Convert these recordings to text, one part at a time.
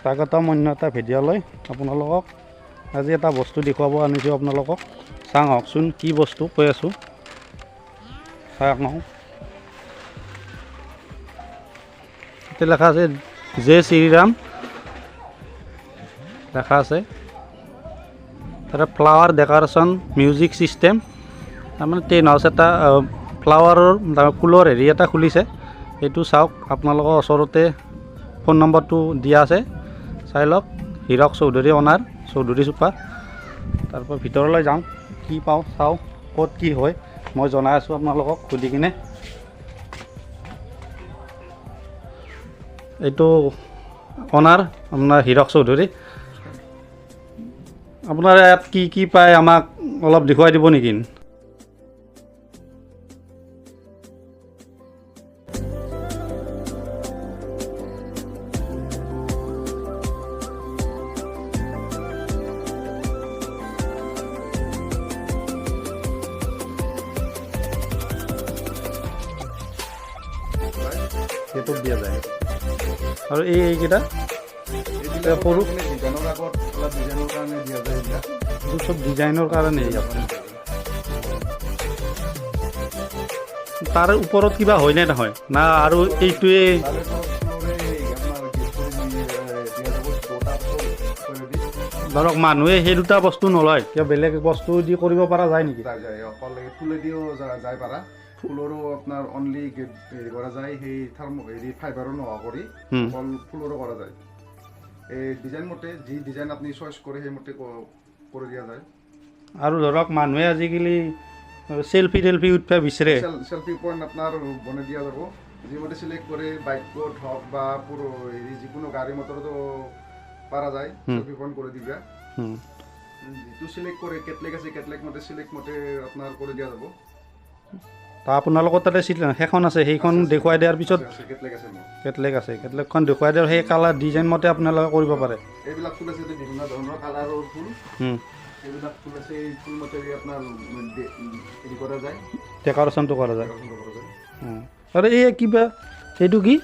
স্বাগতম অন্য এটা ভিডিঅ'লৈ। আপোনালোকক আজি এটা বস্তু দেখুৱাব আনিছোঁ। আপোনালোকক চাওঁ আহকচোন কি বস্তু কৈ আছোঁ, চাওক নহওঁ। ইয়াতে লেখা আছে জয় শ্ৰীৰাম লেখা আছে। তাতে ফ্লাৱাৰ ডেক'ৰেশ্যন মিউজিক ছিষ্টেম, তাৰমানে টেণ্ট হাউচ এটা ফ্লাৱাৰৰ ফুলৰ হেৰি এটা খুলিছে। এইটো চাওক, আপোনালোকৰ ওচৰতে ফোন নম্বৰটো দিয়া আছে, চাই লওক। হীৰক চৌধুৰী অনাৰ, চৌধুৰী চুপাৰ। তাৰপৰা ভিতৰলৈ যাওঁ, কি পাওঁ চাওঁ, ক'ত কি হয় মই জনাই আছোঁ আপোনালোকক সুধি কিনে। এইটো অনাৰ আপোনাৰ হীৰক চৌধুৰী। আপোনাৰ ইয়াত কি কি পায় আমাক অলপ দেখুৱাই দিব নেকি? সেইটোক দিয়া যায়। আৰু এইকেইটা সৰু ডিজাইনৰ আগত অলপ ডিজাইনৰ কাৰণে দিয়া যায় এইবিলাক। এইটো চব ডিজাইনৰ কাৰণে। তাৰ ওপৰত কিবা হয়নে নহয় না? আৰু এইটোৱে তাৰে ওপৰত ফুলৰে আপোনাৰ গিফ্ট কৰি দিয়া যাব দুটা ফুল কৰি দি। ধৰক মানুহে সেই দুটা বস্তু নলয়, কিবা বেলেগ বস্তু দি কৰিব পৰা যায় নেকি? যায় যায়, অকল এই ফুলেদিও যায় পাৰা। ফুলৰো আপোনাৰ অনলি গেট হেৰি কৰা যায়, সেই থাৰ্ম হেৰি ফাইবাৰো নোহোৱা কৰি অকল ফুলৰো কৰা যায়। এই ডিজাইন মতে, যি ডিজাইন আপুনি চইচ কৰে সেইমতে কৰি দিয়া যায়। আৰু ধৰক মানুহে আজিকালি চেলফি টেলফি উঠবা বিচাৰে। চেলফি পইণ্ট আপোনাৰ বনাই দিয়া যাব, যিমতে চিলেক্ট কৰে। বাইকত হওক বা পুৰো হেৰি যিকোনো গাড়ী মটৰতো পাৰা যায় চেলফি পইণ্ট কৰি দিবা। যিটো চিলেক্ট কৰে, কেটলেক আছে, কেটলেক মতে চিলেক্ট মতে আপোনাৰ কৰি দিয়া যাব। তা আপোনালোকৰ তাতে সেইখন আছে, সেইখন দেখুৱাই দিয়াৰ পিছত আছে, কেটলেক আছে মোৰ। কেটলেক আছে, কেটলেকখন দেখুৱাই দিয়াৰ সেই কালাৰ ডিজাইন মতে আপোনালোকে কৰিব পাৰে। এইবিলাক ফুল আছে, বিভিন্ন ধৰণৰ কালাৰৰ ফুল। এইবিলাক ফুল আছে, এই ফুল মতে আপোনাৰ হেৰি কৰা যায়, ডেক'ৰেশ্যনটো কৰা যায়। ডেক'ৰেশ্যনটো কৰা যায়। আৰু এই কিবা এইটো কি?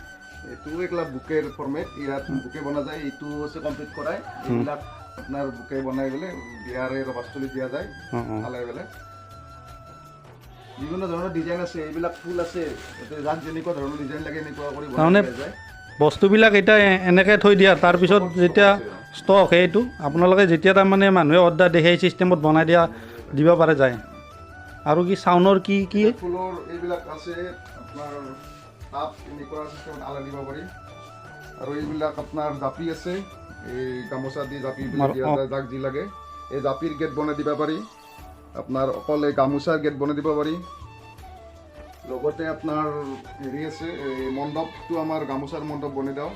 এইটো এইবিলাক বুকেৰ ফৰ্মেট, ইয়াত বুকে বনা যায়। এইটো আছে কমপ্লিট কৰাই, এইবিলাক আপোনাৰ বুকে বনাই পেলাই বিয়াৰে ৰবাস্থলী দিয়া যায়। আলাই পেলাই বিভিন্ন ধৰণৰ ডিজাইন আছে, এইবিলাক ফুল আছে, ইয়াতে যাক যেনেকুৱা ধৰণৰ ডিজাইন লাগে এনেকুৱা কৰি বনাই তাৰমানে দিয়া যায়। বস্তুবিলাক এতিয়া এনেকৈ থৈ দিয়া, তাৰপিছত যেতিয়া ষ্টক সেইটো আপোনালোকে যেতিয়া তাৰমানে মানুহে অৰ্ডাৰ দিয়ে সেই চিষ্টেমত বনাই দিব পাৰে যায়। আৰু কি চাউনৰ কি কি? ফুলৰ এইবিলাক আছে আপোনাৰ টাব, এনেকুৱা চিষ্টেমত আলাই দিব পাৰি। আৰু এইবিলাক আপোনাৰ জাপি আছে, এই গামোচা দি জাপি পেলাই দিয়া যায়, যাক যি লাগে। এই জাপিৰ গেট বনাই দিব পাৰি, আপোনাৰ অকল এই গামোচাৰ গেট বনাই দিব পাৰি। লগতে আপোনাৰ হেৰি আছে, এই মণ্ডপটো আমাৰ গামোচাৰ মণ্ডপ বনাই দিওঁ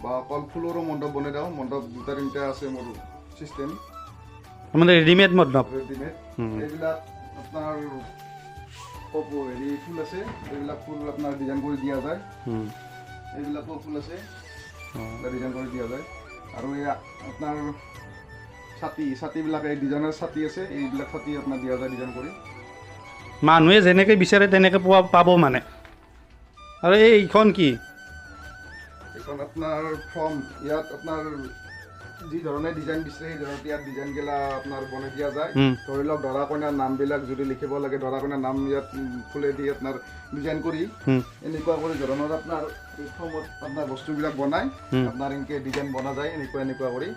বা অকল ফুলৰো মণ্ডপ বনাই দিওঁ। মণ্ডপ দুটা তিনিটা আছে মোৰ চিষ্টেম। মানে ৰেডিমেড মণ্ডপ। ৰেডিমেড। এইবিলাক আপোনাৰ হেৰি ফুল আছে, এইবিলাক ফুল আপোনাৰ ডিজাইন কৰি দিয়া যায়। এইবিলাকো ফুল আছে, ডিজাইন কৰি দিয়া যায়। আৰু এই আপোনাৰ ছাতিবিলাক এই ডিজাইনৰ ছাতি আছে, এইবিলাক ছাতি আপোনাৰ দিয়া যায় ডিজাইন কৰি। মানুহে যেনেকৈ বিচাৰে তেনেকৈ পাব মানে। আৰু এইখন কি? এইখন আপোনাৰ ফৰ্ম, ইয়াত আপোনাৰ যি ধৰণে ডিজাইন বিচাৰে সেই ধৰণে ইয়াত ডিজাইন গিলা আপোনাৰ বনাই দিয়া যায়। ধৰি লওক দৰা কইনাৰ নামবিলাক যদি লিখিব লাগে, দৰা কইনাৰ নাম ইয়াত ফুলে দি আপোনাৰ ডিজাইন কৰি এনেকুৱা কৰি ধৰণৰ আপোনাৰ এই ফৰ্মত আপোনাৰ বস্তুবিলাক বনাই আপোনাৰ এনেকৈ ডিজাইন বনা যায়, এনেকুৱা এনেকুৱা কৰি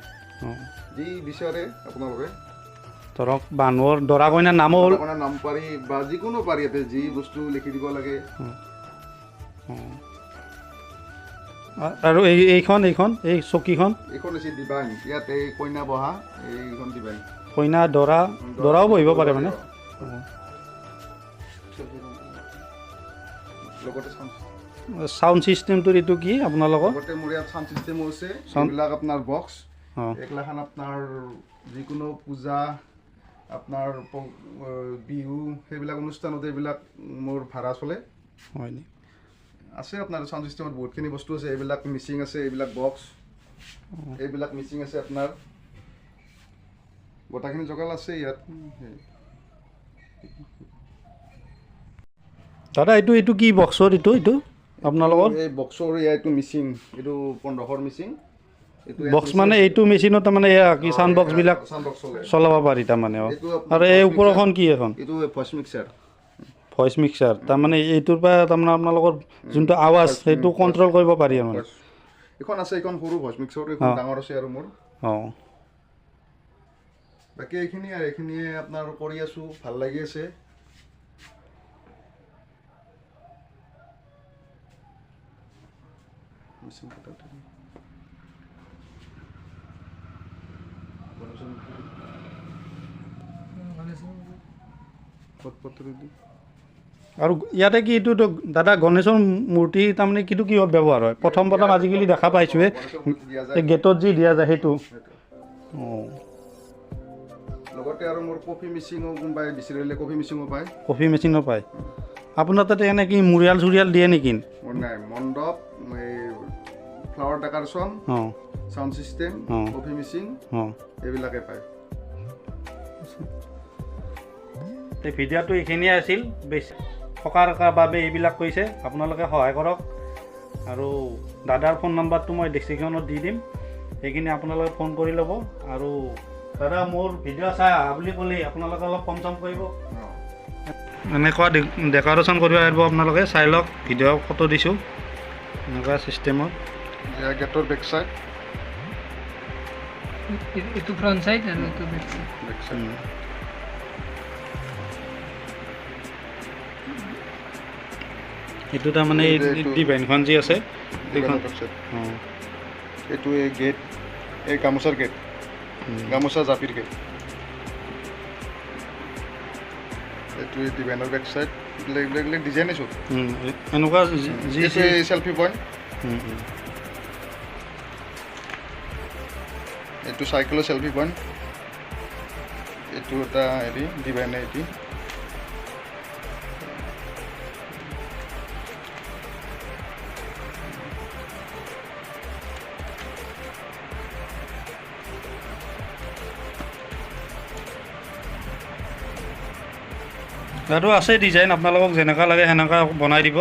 যি বিচাৰে আপোনালোকে। ধৰক মানুহৰ দৰা কইনাৰ নামো হ'ল, দৰা কইনাৰ নাম পাৰি বা যিকোনো পাৰি, ইয়াতে যি বস্তু লিখি দিব লাগে। আৰু এইখন এই চকীখন? এইখন হৈছে ডিভাইন, ইয়াত এই কইনা বহা এইখন ডিভাইন। কইনা দৰাও বহিব পাৰে মানে। লগতে চাউণ্ড চাউণ্ড চিষ্টেমটোৰ এইটো কি আপোনালোকৰ? লগতে মোৰ ইয়াত চাউণ্ড চিষ্টেমো আছে। এইবিলাক আপোনাৰ বক্স, এইগিলাখান আপোনাৰ যিকোনো পূজা আপোনাৰ বিহু সেইবিলাক অনুষ্ঠানত এইবিলাক মোৰ ভাড়া চলে। হয় নি? আছে আপোনাৰ চাউণ্ড চিষ্টেমত বহুতখিনি বস্তু আছে। এইবিলাক মিচিং আছে, এইবিলাক বক্স, এইবিলাক মিচিং আছে আপোনাৰ, গোটেইখিনি যোগাৰ আছে ইয়াত। দাদা এইটো কি বক্সৰ এইটো আপোনালোকৰ? এই বক্সৰ এইটো মিচিং, এইটো 1500 মিচিং। বক্স মানে এইটো মেচিনত তাৰমানে এয়া কি চাউণ্ড বক্সবিলাক চলাব পাৰি তাৰমানে। অঁ, আৰু এই ওপৰখন কি এখন? এইটো ভইচ মিক্সাৰ। ভইচ মিক্সাৰ তাৰমানে এইটোৰ পৰা তাৰমানে আপোনালোকৰ যোনটো আৱাজ সেইটো কণ্ট্ৰল কৰিব পাৰি মানে। এখন আছে, এইখন সৰু ভইচ মিক্সাৰ, এইখন ডাঙৰ আছে আৰু মোৰ। অঁ, বাকী এইখিনি আৰু এইখিনিয়ে আপোনাৰ কৰি আছোঁ, ভাল লাগি আছে। আৰু ইয়াতে কি এইটো দাদা গণেশৰ মূৰ্তি তাৰমানে কিটো কিহত ব্যৱহাৰ হয়? প্ৰথম প্ৰথম আজিকালি দেখা পাইছোঁৱে, এই গেটত যি দিয়া যায় সেইটো। অঁ, লগতে আৰু মোৰ কফি মেচিনো কোনোবাই বিচাৰিলে কফি মেচিনো পায়। কফি মেচিনো পায়। আপোনাৰ তাতে এনে কি মুৰিয়াল চুৰিয়াল দিয়ে নেকি? মোৰ নাই, মণ্ডপ, এই ফ্লাৱাৰ ডেকৰেশ্যন, অঁ, চাউণ্ড চিষ্টেম, কফি মেচিন, অঁ, এইবিলাকে পায়। এই ভিডিঅ'টো এইখিনিয়ে আছিল। বেছি থকাৰ বাবে এইবিলাক কৈছে, আপোনালোকে সহায় কৰক। আৰু দাদাৰ ফোন নম্বৰটো মই ডেছক্ৰিপশ্যনত দি দিম, সেইখিনি আপোনালোকে ফোন কৰি ল'ব। আৰু দাদা মোৰ ভিডিঅ' চাই আহা বুলি ক'লে আপোনালোকে অলপ কম চম কৰিব। এনেকুৱা ডেক'ৰেশ্যন কৰিব পাৰিব আপোনালোকে, চাই লওক, ভিডিঅ' ফটো দিছোঁ এনেকুৱা চিষ্টেমত। গেটৰ বেক চাইড, এইটো ফ্ৰণ্ট চাইড আৰু এইটো বেক চাইড। Back side. এইটো তাৰমানে এই ডিভাইনখন যি আছে এইখন। অঁ, এইটো এই গেট, এই গামোচাৰ গেট, গামোচা জাপিৰ গেট। এইটো ডিভাইনৰ বেক চাইড, এইবিলাক ডিজাইন আছোঁ। এনেকুৱা যি চেলফি পইণ্ট। এইটো চাইকেলৰ চেলফি পইণ্ট। এইটো এটা হেৰি ডিভাইন এইটো। আৰু আছে ডিজাইন, আপোনালোকক যেনেকুৱা লাগে সেনেকুৱা বনাই দিব।